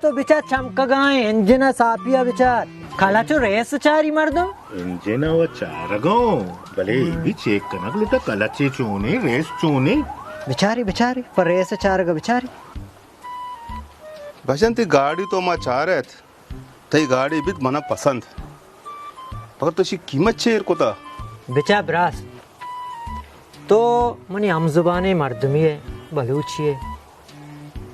تو بچار چمکگائیں انجن ءِ ساپی ءَ بچار۔ کلچ ءُ ریس چاری مردم۔ انجن ءَ و چارگاں، بلے اے بھی چیک کنگ لوٹا کلچ ءَ چونیں، ریس چونیں۔ بچاری، بچاری، پر ریس چارگ ءَ بچاری۔ بشن تئی گاڑی تو ما چارت، تئی گاڑی بیت منا پسند۔ مگر تو شی قیمت چیر کتا؟ بچار براس، تو منی ہمزبانیں مردمی ئے، بلوچی ئے۔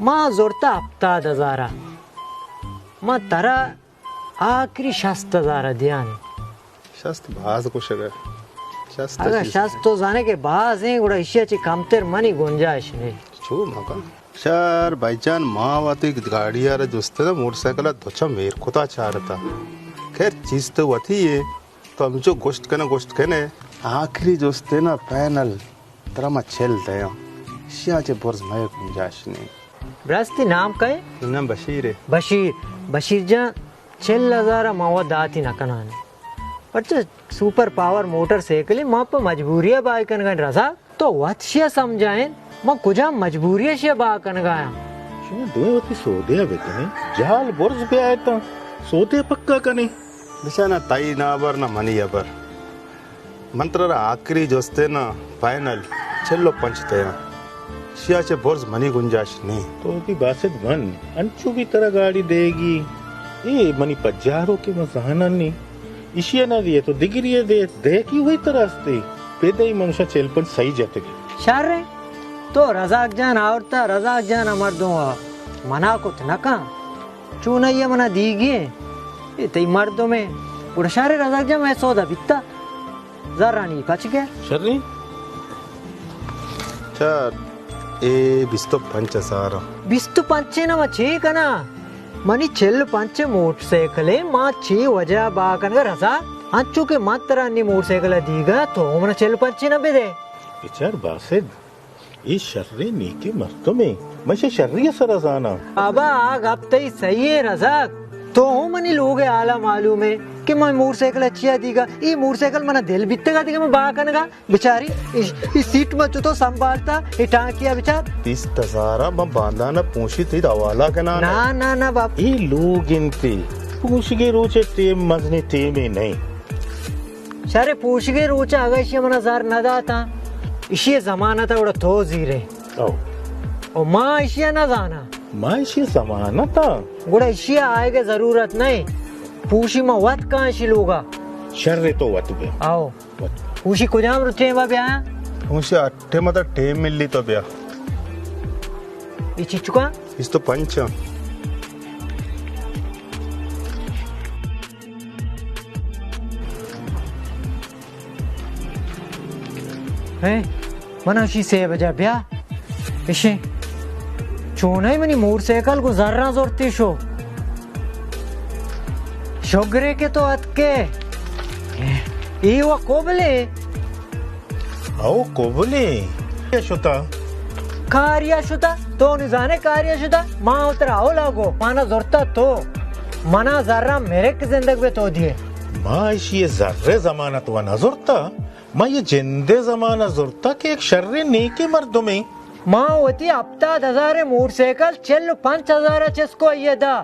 ما زرتا ہپتاد ہزار ءَ۔ ما ترا آخری شست ہزار ءَ دیان۔ شست باز گوشگ ءَ۔ شست اگاں چیز شست تو زانے کہ باز ایں، گڑا ایشی ءَ چہ کمتر منی گنجائش نہیں۔ چو مکن۔ شر بھائی جان، ما وتی گاڑی ءَ را جست ءَ موٹر سائیکل ءَ دو چم ایر کتا چارتا۔ خیر چیز تو وتی ئے، تو ہمچو گوشت کنے، گوشت کنے۔ آخری جست ءَ نا فائنل۔ ترا ما چل دیاں، شیا چہ برز مئے گنجائش نیں۔ براستی نام کئے؟ نام بشیر ہے۔ بشیر، بشیر جان، چل ہزار ما وت داتی نہ کنان۔ پرچہ سپر پاور موٹر سائیکل ما پہ مجبوری بائے کنگان رضا۔ تو وت شیا سمجھائیں، ما کجا مجبوری شیا با کنگایا؟ شما دوئیں وتی سودے بکنیں، جال برز بیائے تاں سودے پکا کنیں۔ بچا نہ تئی نابر نہ منی ابر۔ من ترا را آخری جست ءَ نا فائنل چل و پنچ دیاں۔ شیا چہ برز منی گنجائش نیں۔ تو وتی باسط من انچو بھی ترا گاڑی دیگی۔ اے منی پجارو کہ من زاناں نی۔ ایشی ءَ نہ دیئے تو دگری ءَ دے، دے کی ہوئی ترا استے۔ پیدائی منشا چل پنچ سہی جتگی۔ شر ہے۔ تو رزاق جان آورتا، رزاق جان ءَ مردم ءَ منا کت نہ کن۔ چونائی ءَ منا دیگی ایں۔ اے تئی مردم ایں۔ گڑا شر رزاق جان مئے سودا بیتا۔ زرانی پچ گئے۔ شریں؟ چار، اے بیست و پنچ ہزار۔ بیست و پنچ نا ما چے کنا؟ منی چل پنچ موٹر سائیکل ایں، ما چے وجہ با کنگا رزاق؟ انچو کہ من ترا نی موٹر سائیکل دیگا، تو منا چل پنچ نا بدے۔ بچار باسط۔ اے شریں نیکیں مردمے، من شہ شری ء سرا زاناں۔ بابا، آ گپ تئی سہی ایں رزاق۔ تو ہوں منی لوگ ء حالا معلوم ئے کہ من موٹر سائیکل ء چیا دیگا، اے موٹر سائیکل منا دل بیتگا دگہ من با کنگا۔ بچاری، اے، اے سیٹ من چتو سنبھالتا، اے ٹانکیا بچار۔ بیست ہزار ء من باندانا پونشی تئی حوالہ کناں۔ نا، نا، نا بابا۔ اے لوگ انت، پونشگے روچ ٹیم مزنیں ٹیمے نئیں۔ شرے پوشگے روچا اگاں ایشی منا زر نہ داتاں، ایشی ضمانت گڑا تو زیرے۔ او۔ او ما ایشی نہ زاناں۔ ما ایشی ضمانت آں۔ گڑا ایشی آئیگے ضرورت نئیں۔ پوشی ما وت کاں ایشی لوگا۔ شرے تو وت بیا۔ آؤ۔ وت۔ پوشی کجام رو ٹیم بیا؟ پوشی اٹھے متا ٹیم ملی تو بیا۔ ای چچکا؟ اس تو پنچ۔ ہیں؟ من اشی سے بجا بیا۔ اشی۔ چونائی منی موٹر سائیکل گو زراں زورتی شو۔ شگرے کہ تو اتکے۔ ای و قبلے۔ او قبلے۔ کیا شتا؟ کاریا شتا؟ تو نی زانے کاریا شتا؟ ما ترا اولا گو، مانا زورتا تو۔ منا زراں مرک زندگ بے تو دیے۔ ما ایشی زر ضمانت و نہ زورتا، ما یہ جندے ضمانت زورتا کہ ایک شر نیکے مردمے۔ ما وتی ہپتاد ہزار موٹر سائیکل چل و پنچ ہزار چسکو یہ دا۔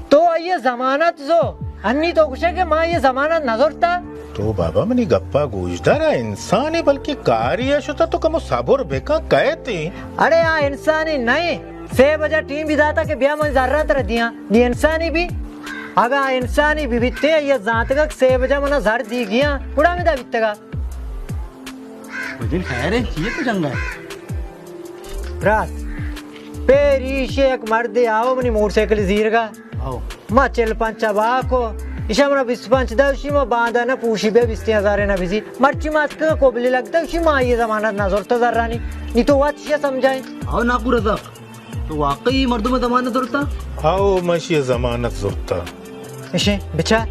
تو آئی ضمانت زو، انی تو گوشے کہ ما یہ ضمانت نہ زورتا۔ تو بابا منی گپا گوش دار، آ انسانے بلکہ کاری ء شتا، تو کمو صبر بکن کئیت۔ اڑے آ انسانے نئیں، سے بجا ٹیم بھی داتا کہ بیا من زراں ترا دیاں، نی انسانے بھی۔ اگاں آ انسانے بھی بیتے، یہ زانتگا کہ سے بجا منا زر دی گیاں، گڑا ہمدا بیتگا۔ وزیر خیر ہے، چیئے تو جنگا ہے؟ راست۔ پیری شے یک مردے آو منی موٹر سائیکل زیرگا۔ آو۔ ما چل پنچ ء با کو، ایشا منا بیست پنچ دا، اشی ما باندا نہ پوشی بے بیست ہزار نہ بزی۔ مرچی ما اتکا قبلی لگتا، اشی ما یہ ضمانت نہ زورتا زرانی۔ نی تو وات شیا سمجھائیں۔ آو ناکو رزاق، تو واقعی یہ مردم ضمانت زورتا؟ آو، ما اشی ضمانت زورتا۔ اشی بچار،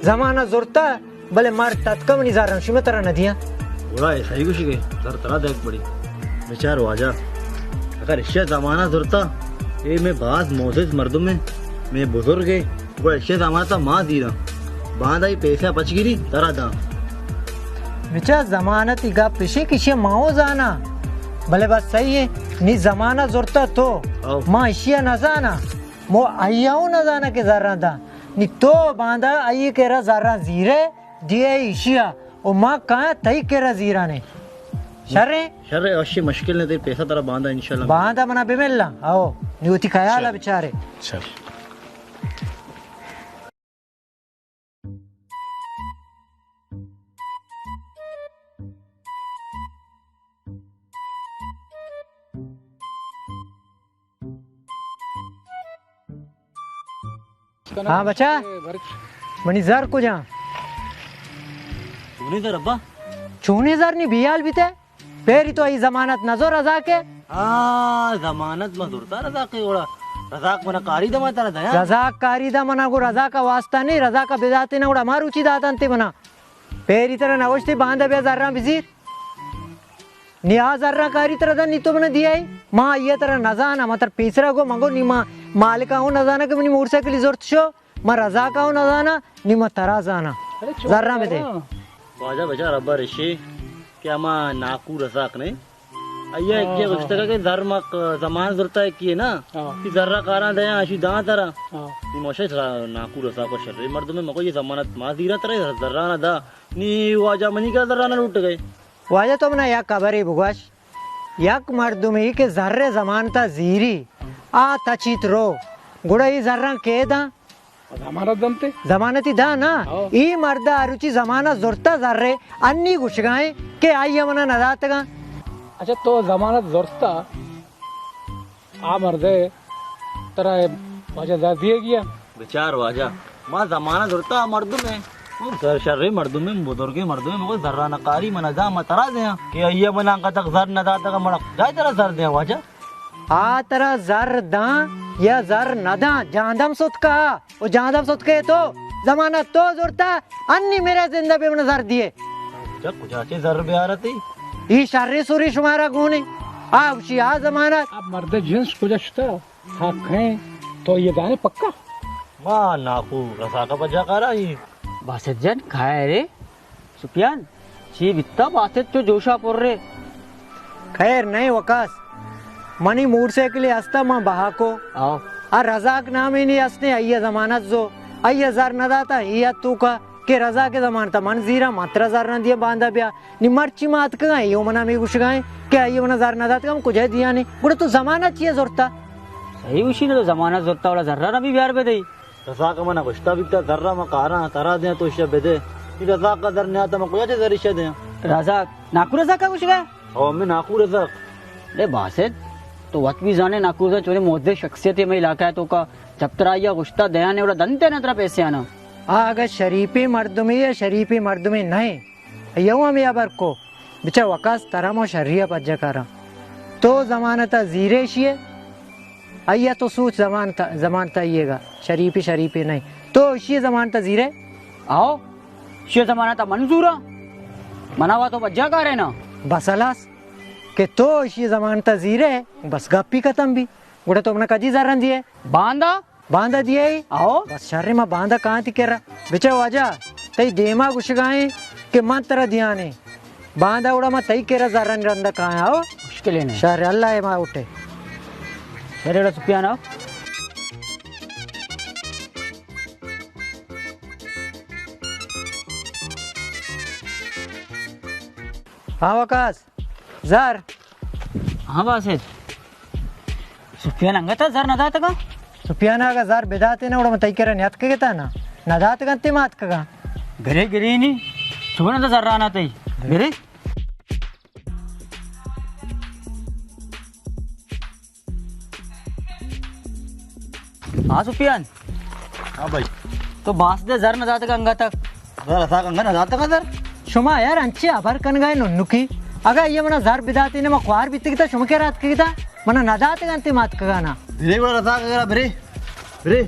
ضمانت زورتا، بلے مرد تتکا منی زر ہم شما ترا نہ دیاں۔ گڑا اے صحیح گوشی گئے، زر ترا دیگ پڑی۔ بچار واجہ، اگر اشیا ضمانت زرتا، اے میں باز معزز مردم ہے، میں بزرگ ہے، گڑا اشیا ضمانت ما زیراں۔ باندا اے پیسہ پچ گیری ترا داں۔ بچار ضمانت ای گپ اشی کہ اشیا ماو زانا، بلے بس صحیح ہے، نی ضمانت زرتا تو، او۔ ما اشیا نہ زانا۔ مو آئی ءَ نہ زاناں کہ زراں داں۔ نی تو باندا آئی ءِ کرا زراں زیرے، دیئے ایشی ءَ، او ما کایاں تئی کرا زیرانے۔ شریں؟ شریں، اشی مشکل نہ دے، پیسہ ترا باندا انشاءاللہ۔ باندا منا بملاں، او، نی وتی خیال ءَ بچارے۔ چل۔ ہاں بچا، منی زر کجا؟ چونیں زر ابا؟ چونیں زر نی بیال بیتے؟ پیری تو ای ضمانت نہ زور رزاق ءِ؟ ہاں، ضمانت ما زورتا رزاق ءِ گڑا۔ رزاق منا کاری دا ما ترا دیاں۔ رزاق کاری دا منا گو رزاق ءَ واسطہ نی، رزاق ءَ بداتے نا گڑا ما روچی داتنتے منا۔ پیری ترا نوشتی باندا بیا زراں بزیر۔ نی آ زراں کاری ترا دا نی تو منا دیائی۔ ما آئی ءَ ترا نزاناں، ما ترا پیسرا گو، من گو نی ما مالکا ہوں نزاناں کہ منی موٹر سائیکلی زرت شو۔ من رزاقا ہوں نزاناں، نی من ترا زاناں۔ ارے چون زراں بدے۔ واجہ بچار ابا رشی کہ ہما ناکو رزاق نے، آئی ءَ ہاں، ایک ہاں، گوشتگا ہاں۔ کہ زر ما ک-، ضمانت زرتا ہے کیے نا، ہاں۔ کہ زر کاراں دیاں، اشی داں ترا۔ ہاں۔ نی موشے ترا ناکو رزاق و شرے مردمے، مگو یہ ضمانت ما زیراں ترا، زراں نہ دا۔ نی واجہ منی کا زراں نہ لوٹ گئے۔ واجہ تو منا یک خبرے بگوش۔ یک مردمے کہ زر ءِ ضمانت ءَ زیری، آ تچیت رو، گڑا اے زراں کئے داں؟ ضمانت دنتے۔ ضمانتی داں نا؟ ہاں۔ اے مرد ءَ ہروچی ضمانت زرتا زر ءِ، انی گوشگائیں کہ آئی ءَ منا نداتگاں۔ اچھا، تو ضمانت زرتا، آ مرد ءَ ترا واجہ زر دیگی ءَ؟ بچار واجہ، ما ضمانت زرتا مردم ءَ۔ او زر شریں مردم ءَ، بزرگیں مردم ءَ، مگو زراں نہ کاری من ءَ داں، ما ترا دیاں۔ کہ آئی ءَ من انگت زر نہ داتگ، من کجا ترا زر دیاں واجہ؟ آ ترا زر داں یا زر نہ داں، جاندم ستکا، او جاندم ستکے تو، ضمانت تو زرتا، انی میرے زندہ بے من زر دیے۔ کجا، کجا چے زر بیارتی؟ ای شریں سوری شمارا گونے۔ آ اوشی آ ضمانت۔ اب مرد جنس کجا شتا؟ ہاں، کہیں تو یہ دانے پکا؟ ما ناکو رزاق ءَ پجا کارا ہی۔ باسط جان، خیر ہے؟ سفیان، چی بیتا باسط چو جوشا پر رے؟ خیر نہیں وکاس، منی موٹر سائیکل ہستا، من بہا کو۔ آؤ۔ آ رزاق نامے نی ہستے، آئی ءَ ضمانت زو، آئی ءَ زر نہ داتا، اے ات تو کا کہ رزاق ءِ ضمانت ءَ من زیراں، من ترا زر نہ دیاں، باندا بیا۔ نی مرچی ما اتکگاں، ایو منا ہمے گوشگائیں کہ آئی ءَ منا زر نہ داتگ، ہم کجا دیانے؟ گڑا تو ضمانت چیا زرتا؟ صحیح گوشی نا، تو ضمانت زرتا، وڑا زرا نہ بی بیار بدئی۔ رزاق منا گوشتا بیتا، زرا ما کاراں، ترا دیاں تو اشیا بدے۔ نی رزاق کا زر نیاتا، ما کجا چے زر اشیا دیاں؟ رزاق؟ ناکو رزاق کا گوشگا؟ او، ہمے ناکو رزاق۔ اے باسط، تو وت بھی زانے ناکو رزاق چونے معزز شخصیت ہے مئے علاقہ ءِ توکا، جب ترا آئی ءَ گوشتا دیانے، وڑا دنتے نا ترا پیسے آنا۔ آ اگہ شریفیں مردمے یا شریفیں مردمے نہ ایں، ایو ہمے ہبر کو، بچار وقاص ترا ما شری ءَ پجہ کاراں۔ تو ضمانت ءَ زیرے ایشی ءَ، آئی ءَ تو سوچ ضمانت، ضمانت آئی ءَ گا، شریفے شریفے نہ ایں۔ تو ایشی ءَ ضمانت ءَ زیرے؟ آؤ، ایشی ءَ ضمانت ءَ من زوراں؟ منا وا تو پجہ کارے نا؟ بس ہلاس، کہ تو ایشی ءَ ضمانت ءَ زیرے، بس گپی ختم بی۔ گڑا تو منا کدی زراں دیئے؟ باندا۔ باندا دیئے؟ آؤ۔ بس شریں، ما باندا کاں تئی کرا۔ بچار واجہ، تئی دیما گوشگائیں کہ من ترا دیانے۔ باندا گڑا ما تئی کرا زرانی رندا کایاں، آؤ۔ مشکلے نہ۔ شر، اللہ ءَ ما اٹھے۔ شر، گڑا سفیان آؤ۔ ہاں وقاص۔ زر؟ ہاں باسط۔ سفیان انگت ءَ زر نہ داتگاں؟ سفیان اگاں زر بداتیں نا، گڑا من تئی کرا نیاتکگتاں نا۔ نہ داتگاں تے ما اتکگاں۔ برے گرینی، چون انت زرانا تئی؟ برے۔ ہاں سفیان۔ ہاں بھائی۔ تو باسط ءَ زر نہ داتگ انگت ءَ؟ زر اساک انگت نہ داتگ زر۔ شما یار انچیں ہبر کنگائے ننکی۔ اگاں آئی ءَ منا زر بداتیں نا، ما خوار بیتگتاں، شما کرا اتکگتاں؟ منا نہ داتگ انت ما اتکگاں نا۔ برے گڑا رزاق کرا، برے۔ برے۔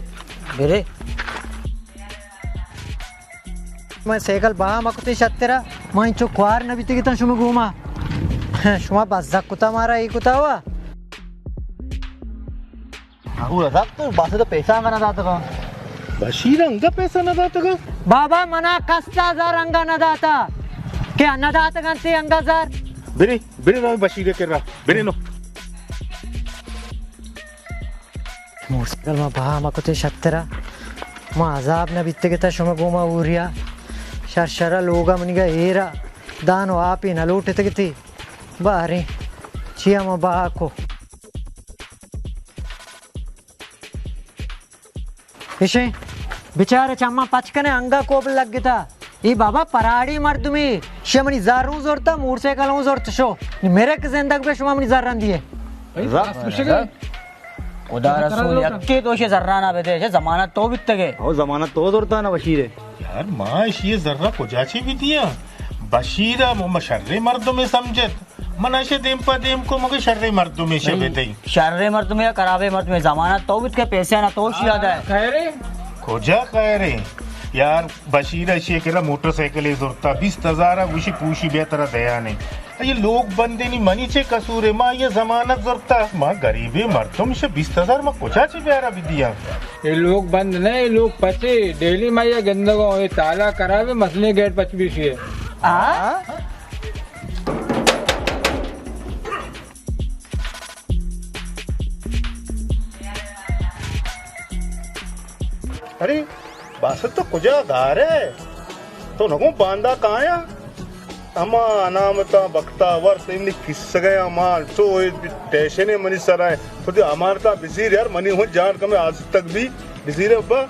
برے۔ من سائیکل بہا مہ کتیں شترا، من انچو خوار نہ بیتگتاں شما گوما۔ شما بزگ کتا مارا، اے کتا وا۔ ہاں، گڑا سک تو باسط ءَ پیسہ انگا نہ داتگاں۔ بشیر انگا پیسہ نہ داتگاں؟ بابا، منا کسا زر انگا نہ داتا۔ کہ نہ داتگاں تے انگا زر؟ برے، برے نو بشیر ءِ کرا۔ برے نو۔ موٹرسائیکل ما بہا مہ کتیں شترا، ما عذاب نہ بیتگتا شما گوما اوریا، شر شرا لوگا منیگا ایرا دان و آپی نہ لوٹتگتی۔ باریں چیا ما بہا کو۔ اشیں بچار چماں پچ کنے انگا کوبل لگتا۔ ای بابا پراڑی مردمی، شی منی زروں زرتا، موٹرسائیکلوں زرت شو۔ مرک زندگ بے شما منی زرن دیے۔ بھائی، راست گوشگے۔ خدا رسول، یکے تو شی زرانا بدے، شی ضمانت تو بیتگے۔ او ضمانت تو زرتا نا بشیرے۔ یار، ما اشی زرا کجا چی بیتیاں؟ بشیرا ما شرے مردمے سمجھت۔ من اشی دیم پہ دیم کو مگہ شرے مردمے شی بدئی۔ شرے مردمے یا خرابے مردمے، ضمانت تو بیت کہ پیسے نا تو شی یاد ہے۔ خیرے؟ کجا خیرے؟ یار، بشیر اشی کرا موٹر سائیکلے زرتا، بیست ہزار گوشی پوشی بیا ترا دیانے۔ اے لوگ بندے نی منی چے قصور ہے؟ ما یہ ضمانت زرتا، ما غریبے مردم، شی بیست ہزار ما کجا چی بیارا بدیاں؟ یہ لوگ بند نہ، یہ لوگ پچے، ڈیلی ما یہ گندگو، یہ تالا خرابے، مسلے گیٹ پچ بیشی ہے۔ آ؟ ارے باسط، تو کجا گار ہے؟ تو نگو باندا کایا؟ اما انامتا بختا ور تیمنی کسگیا مال تو ٹیشنے منی سرائے۔ تو دی امانتا بزیر یار، منی ہوں جان کمے آج تک بھی بزیر ابا۔